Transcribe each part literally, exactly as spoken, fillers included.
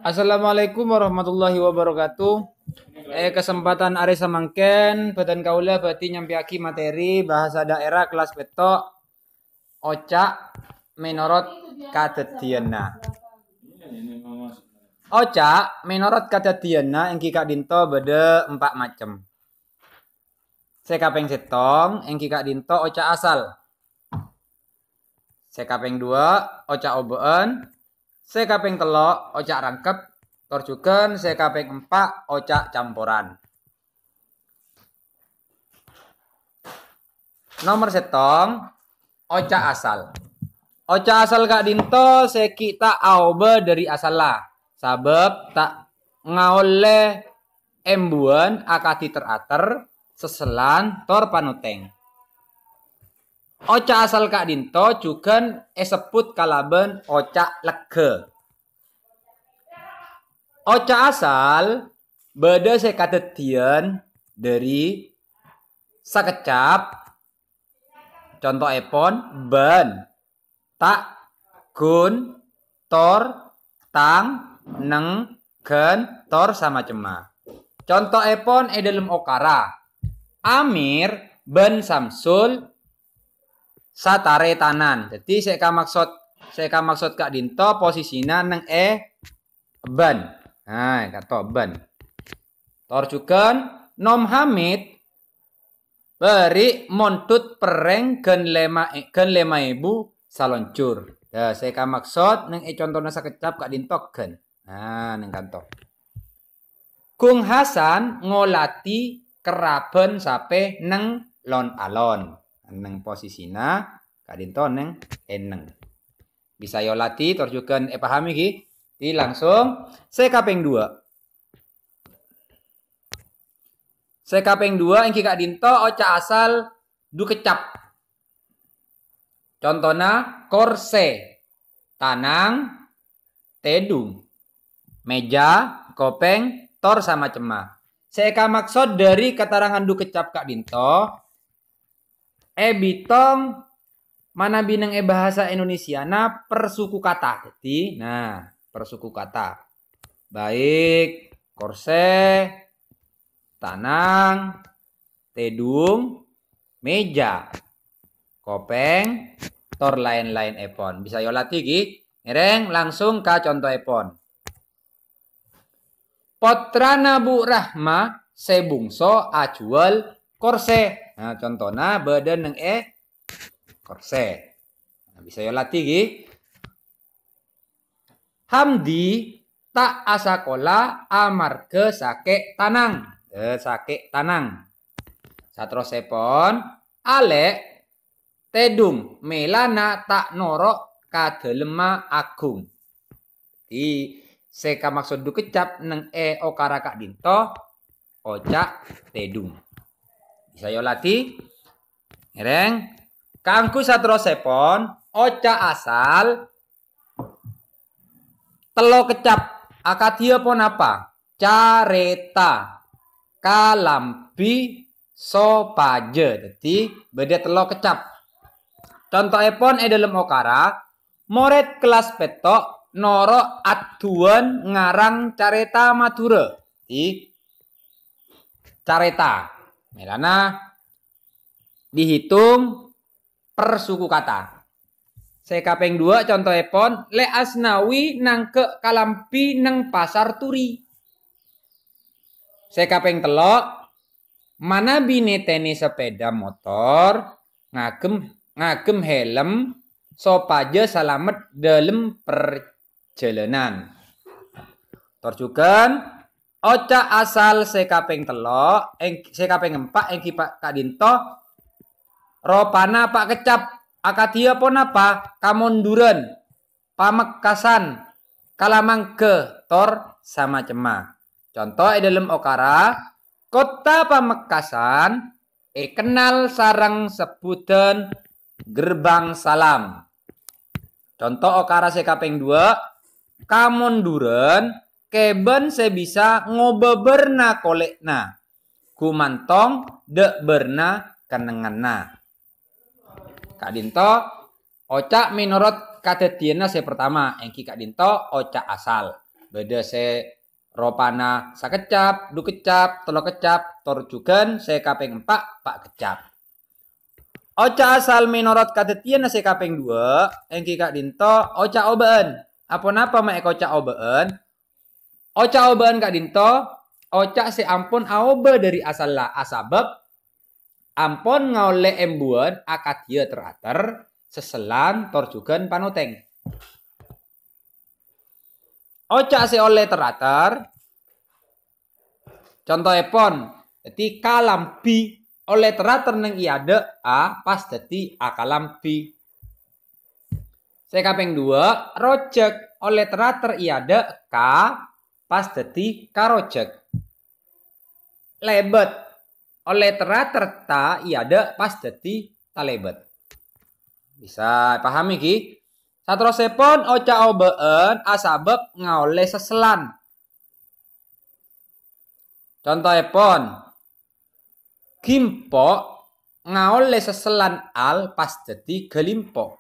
Assalamualaikum warahmatullahi wabarakatuh. Eh, kesempatan arè samangkèn, bhâdhân kaulâ bhâdhi nyampèyaghi materi bahasa daerah kelas pètto', oca' mènorot kadhâddhiyânna. Oca' mènorot kadhâddhiyânna èngghi ka'dinto bâdâ empa' macem. Sè kapèng sèttong èngghi ka'dinto oca' asal. Sè kapèng duwâ', oca' obâ'ân. Sè kapèng tello', oca' rangkep. Tor jhughân sè kapèng empa', oca' camporan. Nomer sèttong, oca' asal. Oca' asal ka'dinto sè ghi' ta' aobâ dâri asalla, sabâb ta' ngaollè embuwân akadhi ter-ater, sessellan, tor panotèng. Oca' asal ka'dinto jhughân èsebbhut kalabân oca' legghâ. Oca' asal bâdâ sè kadhâddhiyân dâri sakeccap, contoèpon, bân, ta', ghun, tor, tang, neng, ghân, tor samacemma. Contoèpon è dhâlem okara, Amir bân Samsul sataretanan. Dhâddhi sè kamaksod, sè kamaksod ka'dinto posisina neng è bân. Nah, kanto bân. Tor jhughân Nom Hamid bâri' mondhut perrèng ghân lèma, ghân lèma èbu salonjhur. Yâ, sè kamaksod neng è contona sakeccap ka'dinto ghân. Nah, neng kanto. Gung Hasan ngolatè kerrabhân sapè neng lon-alon. Neng posisina ka'dinto neng è neng. Bisa èolatè, tor jhughân èpahamè, ghi? Di langsung sè kapèng duwâ'. Sè kapèng duwâ' èngghi ka'dinto oca' asal du keccap. Contona, korsè, tanang, tèdung, mèja, kopèng, tor samacemma. Sè èkamaksod dâri katarangan du keccap ka'dinto, èbitong manabi neng è bhâsa Indonesiana persuku kata. Dhâddhi, nah, persuku kata. Baik korsè, tanang, tèdung, mèja, kopèng, tor laèn-laènèpon. Bisa èolatè, ghi? Ngèrèng langsung ka contoèpon. Pottrana Bu Rahma sè bungso ajhuwâl korsè. Nah, contona bâdâ neng è korsè. Nah, bisa èolatè, ghi? Hamdi ta' asakola amarghâ sakè' tanang. Eh, sakè' tanang. Saterrossèpon, Alè' tèdung mèlana ta' noro' ka dâlemma Agung. Dhâddhi, sè kamaksod du keccap neng è okara ka'dinto, oca' tèdung. Bisa èolatè? Ngèrèng. Kaangghuy saterrossèpon, oca' asal tello' keccap. Akadhiyâ ponapa? Carèta, kalambhi, sopajâ. Dhâddhi, bâdâ tello' keccap. Contoèpon è dhâlem okara, morèd kellas pètto' noro' adduwân ngarang carèta Madhurâ. Dhâddhi, carèta. Mèlana dihitung per suku kata. Sè kapèng duwâ', contoèpon, Lè Asnawi nangghâ' kalambhi neng Pasar Turi. Sè kapèng tello', manabi nètènè sapèda motor, ngagem, ngagem hèlem, sopajâ salamet dâlem parjhâlânan. Tor jhughân, oca' asal sè kapèng tello', èng-, sè kapèng empa' èngghi pa-, ka'dinto, ropana pa' keccap, akadhiyâ ponapa? Kamondhurân, pamekkasan, kalamangghâ, tor samacemma. Conto è dhâlem okara, Kottha Pamekkasan èkennal sareng sebbhudhân Gerbang Salam. Conto okara sè kapèng duwâ', kamondhurân kèbân sè bisa ngobâ bârna kolè'na, ghumantong dâ' bârna kennengnganna. Ka'dinto, oca' mènorot kadhâddhiyânna sè partama, èngghi ka'dinto oca' asal. Bâdâ sè ropana sakeccap, dhu keccap, tello keccap, tor jhughân sè kapèng empa', pa' keccap. Oca' asal mènorot kadhâddhiyânna sè kapèng duwâ', èngghi ka'dhinto oca' obâ'ân. Aponapa ma' èkoca' obâ'ân? Oca' obâ'ân ka'dhinto, oca' sè ampon aobâ dhâri asalla asabâb ampon ngaollè embuwân akadhiyâ ter-ater, sessellan, tor jhughân panotèng. Oca' sè ollè ter-ater, contoèpon, dhâddhi kalambhi ollè ter-ater neng è adâ', a pas dhâddhi akalambhi. Sè kapèng duwâ', rojhâk ollè ter-ater è adâ', ka pas dhâddhi karojhâk. Lèbât ollè ter-ater ta è adâ' pas dhâddhi talèbât. Bisa èpahami, ghi? Saterrossèpon, oca' obâ'ân asabâb ngaollè sessellan. Contoèpon, gimpo ngaollè sessellan al pas dhâddhi galimpo.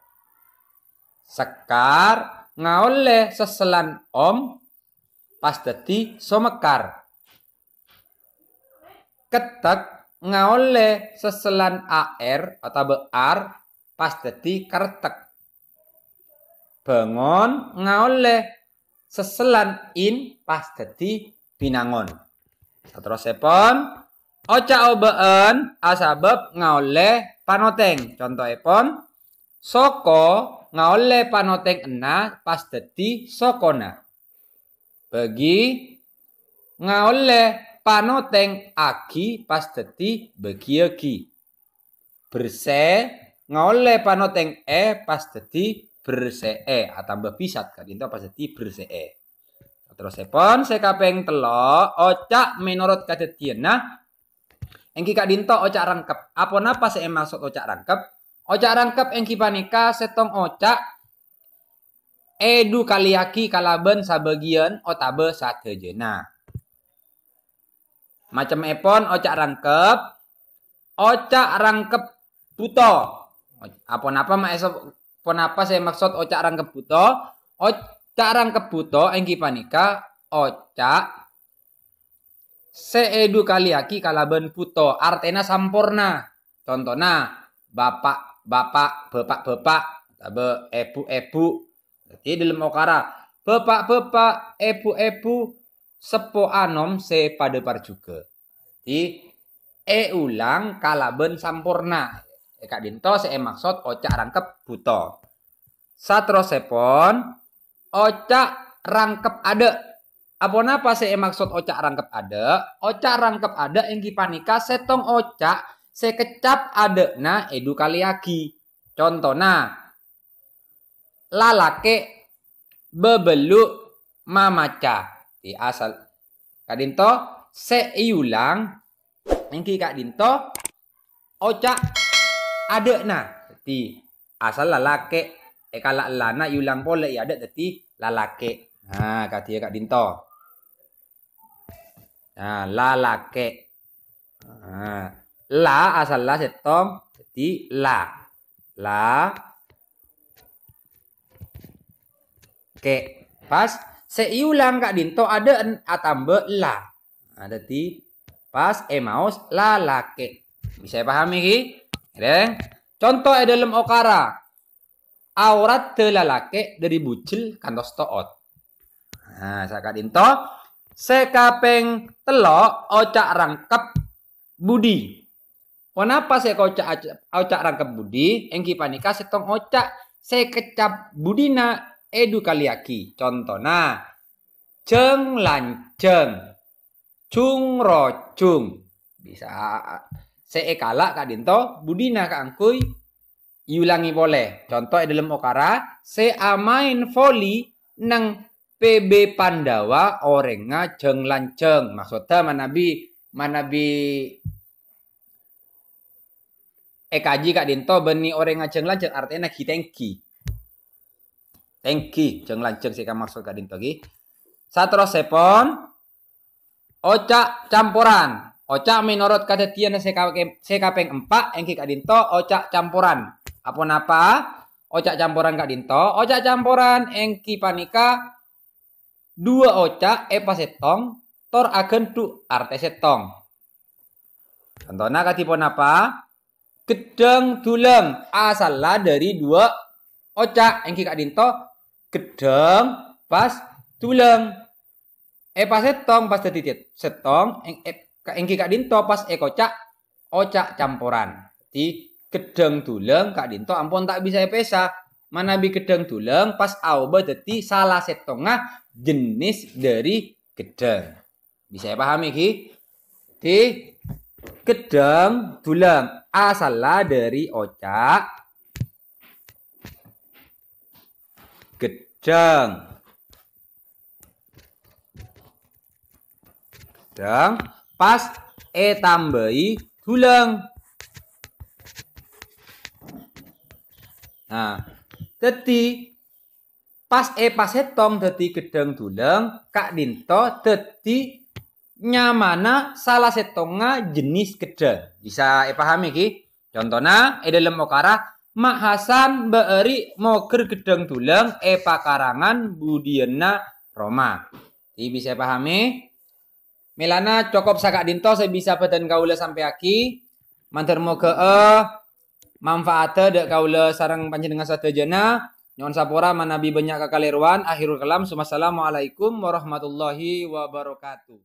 Sekkar ngaollè sessellan om pas dhâddhi somekar. Kettek ngaollè sessellan ar otabâ ar pas dhâddhi karettek. Bângon ngaollè sessellan in pas dhâddhi binangon. Saterrossèpon, oca' obâ'ân asabâb ngaollè panotèng. Contoèpon, soko ngaollè panotèng enna pas dhâddhi sokona. Bâgi ngaollè panotèng agi pas dhâddhi bâgiyâghi. Bersè ngaollè panotèng è pas dhâddhi bersè'è, atamba bisat ka'dhinto pas dhâddhi bersè'è. Saterrossèpon, sè kapèng tello', oca' mènorot kadhâddhiyânna èngghi ka'dhinto oca' rangkep. Aponapa sè èmaksod oca' rangkep? Oca' rangkep èngghi panèka sèttong oca' èdhukalèyaghi kalabân sabâgiyân otabâ sadhâjâna. Macemmèpon oca' rangkep, oca' rangkep bhuto. Aponapa ma' èso-, ponapa sè èmaksod oca' rangkep bhuto? Oca' rangkep bhuto èngghi panèka oca' sè èdhukalèyaghi kalabân bhuto, artèna samporna. Contona, bapa', bapa', bapa', bapa', otabâ èbhu, èbhu. Dhâddhi, è dhâlem okara, bapa', bapa', èbhu, èbhu, seppo anom sè padâ parjhughâ. Dhâddhi, èulang kalabân samporna. È ka'dhinto sè èmaksod oca' rangkep bhuto. Saterrossèpon, oca' rangkep adâ'. Aponapa sè èmaksod oca' rangkep adâ'? Oca' rangkep adâ' èngghi panèka sèttong oca' sè keccap adâ'na èdhukalèyaghi. Contona, lalakè', bâbâllu', mamaca. Di asal ka'dhinto sè èulang èngghi ka'dhinto oca' adâ'na. Dhâddhi, asal lalakè', èkala' ellana èulang polè è adâ' dhâddhi lalakè'. Nah, kadhiyâ ka'dhinto. Nah, lalakè'. Nah, la asalla sèttong, dhâddhi la. La kè'. Pas sè èulang ka'dhinto adâ'en atamba la. Nah, dhâddhi pas èmaos lalakè'. Bisa èpahami, ghi? Rèng. Conto è dhâlem okara. Aoratta lalakè' dhâri bujel kantos to'ot. Nah, saka'dhinto. Sè kapèng tello', oca' rangkep budi. Ponapa sè èkoca', oca' rangkep budi? Èngghi panèka sèttong oca' sè keccap budina èdhukalèyaghi. Contona, jâng-lanjâng, jung-rojung. Bisa sè èkala' ka'dhinto budina kaangghuy èulangè polè. Conto è dhâlem okara, sè amaèn voli neng P B Pandawa orèngnga jâng-lanjâng. Maksodda manabi, manabi èkajhi ka'dhinto bânnè orèngnga jâng-lanjâng, artèna ghi tèngghi. Tèngghi, jâng-lanjâng sè èkamaksod ka'dhinto ghi. Saterrossèpon, oca' camporan. Oca' mènorot kadhâddhiyânna sè ka-, sè kapèng empa' èngghi ka'dhinto oca' camporan. Aponapa oca' camporan ka'dhinto? Oca' camporan èngghi panèka Dua oca' èpasèttong tor aghândhu' artè sèttong. Contona kadhi ponapa? Ghedhâng dhulâng asalla dhâri dua oca', èngghi ka'dinto ghedhâng pas dhulâng. Èpasèttong pas dhâddhi sèt-, sèttong, èng-, è-, ka-, èngghi ka'dinto pas èkoca' oca' camporan. Dhâddhi ghedhâng dhulâng ka'dinto ampon ta' bisa èpèsa. Manabi ghedhâng dhulâng pas aobâ dhâddhi sala sèttongnga jenis dhâri ghedhâng. Bisa èpahami, ghi? Dhâddhi ghedhâng dhulâng asalla dhâri oca' ghedhâng. Ghedhâng pas ètambâi dhulâng. Nah, dhâddhi pas èpasèttong dhâddhi ghedhâng dhulâng, ka'dinto dhâddhi nyamana sala sèttongnga jenis ghedhâng. Bisa èpahami, ghi? Contona, è dhâlem okara, Ma' Hasan bâ'âri' mogher ghedhâng dhulâng è pakarangan budiyânna roma. Dhâddhi bisa èpahami? Mèlana cokop saka'dinto sè bisa bâdhân kaulâ sampèyaghi. Mandhâr moghâ'â manfaata dhâ' kaulâ sareng panjhennengngan sadhâjâna. Nyo'on sapora manabi bânnya' kakalèrowan. Akhirul kalam, sumassalamualaikum warahmatullahi wabarakatuh.